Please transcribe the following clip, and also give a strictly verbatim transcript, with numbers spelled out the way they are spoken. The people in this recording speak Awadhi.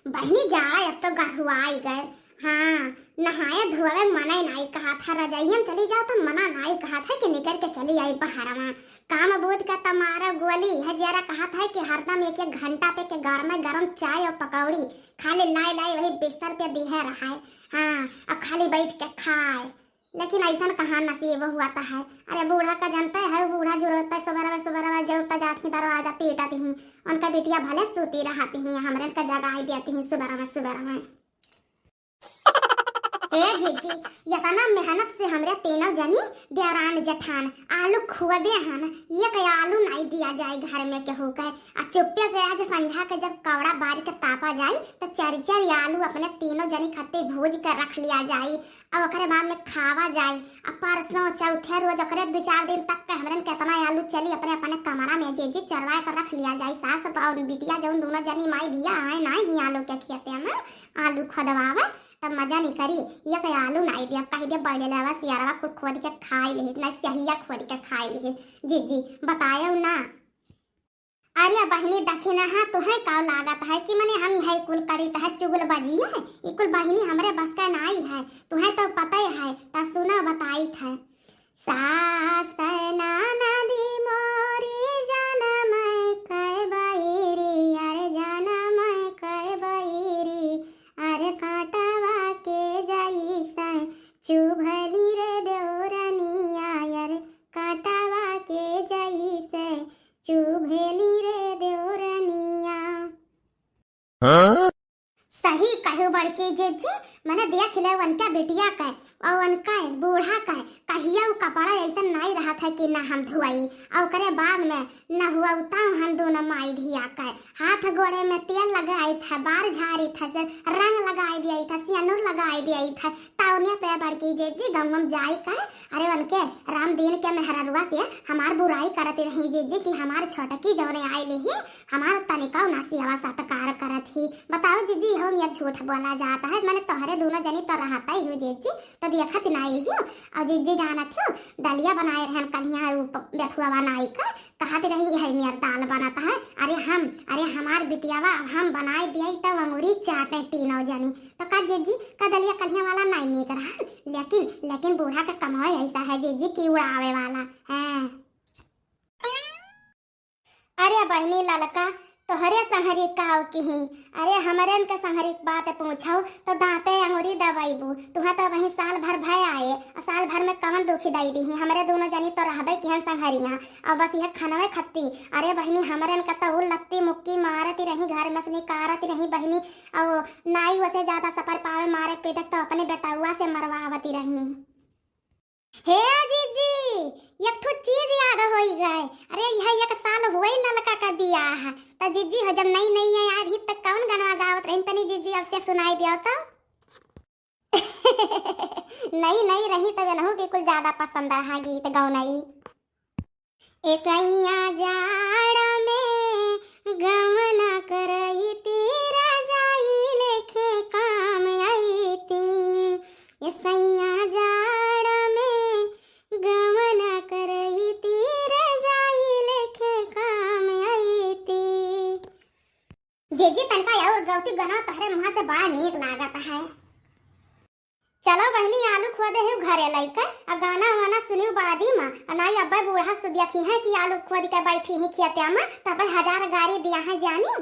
बहिनी, जाड़ा अब तो गहुआई गए। हाँ, नहाए धोवे मना नाई कहत है, रजाइयन चली जाओ तो मना नाई कहत है कि निकर के चली आई बहरवा। काम बूत का तमारा गोली है, जरा कहत है कि हरदम एक एक घंटा पे के गरम गरम चाय और पकौड़ी खाली लाई लाई वही बिस्तर पे दिहे रहाए। हाँ, अब खाली बैठ के खाए। लेकिन ऐसन कहाँ नसीब हुआ त है। अरे बूढ़ा का जानते है, बूढ़ा जो रहता है सुबह सुबह जरूरत जात ही दरवाजा पीटत ही, उनका बिटिया भले सूती रहती ही, हमरे का जगाई देती ही सुबह सुबह। ए जीजी, इतना मेहनत से हमरे तीनों जनी देवरान जेठान आलू खोदे हन, एक आलू नाई दिया जाए घर में केहू के। आ चुप्पे से आज संझा के जब कौड़ा बार के तापा जाई, तो चार चार आलू अपने तीनों जनी खत्ते भूज के रख लिया जाई, और ओकरे बाद में खावा जाए। आ परसों चौथे रोज ओकरे दो चार दिन तक के हमरन केतना आलू चली, अपने अपने कमरा में जीजी चरवा के रख लिया जाए। सास और बिटिया जौन दोनों जनी माई धिया आए ना ही आलू के खेते में आलू खोदवावे, तब मजा नहीं करी। एक आलू नाई दिया, कह दिया बड़े लेवा सियारवा कुल खोद के खाई लिहित, नहीं सहिया खोद के खाई लिहित। जीजी बतायो ना। अरे बहिनी दखिना, हाँ तुहे का लागत है कि मने हम यही कुल करित है चुगल बजिए? ई कुल बहिनी हमरे बस का नाई है, तुहे तो पता ही है। त सुना बताइत है। सास ननदी मोरी जनम कै बैरी, अरे जनम कै बैरी, अरे कांटवा के जैसे चुभली रे देवरनिया, अरे कांटवा के जैसे चुभली रे देवरनिया। हाँ? सही कहू बड़की जीजी, मने देख ले उनके बिटिया के और उनके बूढ़ा के, कहिया उ कपड़ा ऐसन नाई रहत है कि ना हम धुआई। और ओकरे बाद में न हुआ उताव हम दोनों माई धिया के हाथ गोड़े में तेल लगाइत है, बार झारित है, से रंग लगाई दियाइत है, सियनुर लगाई दियाइत है। तौने पे बड़की जीजी गाँव में जाई के, अरे उनके राम दीन के मेहररुआ से हमार बुराई करत रही जीजी कि हमार छोटकी जौने आइली ही, हमार तनिका ना सेवा सत्कार करत ही। बताओ जीजी, हम ये झूठ बोला जात है, मने तोहरे दोनों जनी तो रहता ही हो जीजी, तो देखत नाई हो। और जीजी जानत हो, दलिया बनाए रहन कलिया उ प-, बेथुआ बनाई का, कहत रही है मेर दाल बनत है। अरे हम, अरे हमार बिटियावा हम बनाए दिया तब अंगूरी चाटे तीनों जनी। तो का जीजी, का दलिया कलिया वाला नाई नीक रहन? लेकिन, लेकिन बूढ़ा का कमाई ऐसा है जीजी की उड़ावे वाला है। अरे बहिनी ललका, तोहरे संहरी काव किही? अरे हमरेन के संहरी के बात पूछो तो दांते अंगुरी दबाइबू। तुहा तो वही साल भर भय आए, और साल भर में कवन दुखी दई दीही? हमरे दोनों जनी तो रहबे किहन संहरिया, और बस यह खनवे खत्ती। अरे बहिनी हमरेन के तो उ लत्ती मुक्की मारत रही, घर में से निकारत रही बहिनी, और नाई वसे ज्यादा सपर पावे मारे पीटक तो अपने बेटौआ से मरवावती रही। हे जीजी, एक ठो चीज याद होई गए। अरे, यह एक साल होई ललका का बियाह। त जीजी हो, जब नई नई आय रही, त कौन गनवा गावत रही? तनी जीजी, अब से सुनाई दियो तो। नई नई रही, तब एनहू के कुल ज्यादा पसंद रहा गीत गौनई। ए सैया जाड़ में गवना करैती, रजाई लेखे काम अइती। ए सैया जाड़ में गवना करैती, रजाई लेखे काम अइती। जीजी, तनका और गौती गनवा तोहरे मुँहा से बड़ा नीक लागत है। चलो बहिनी, आलू खोदे ही घरे लइके, आ गाना वाना सुनियो बादी मा, आ नाई अब्बे बूढ़ा सु देखिहैं कि आलू खोद के बैठी ही खेतिया मा, तब हजार गारी दिया है जानी।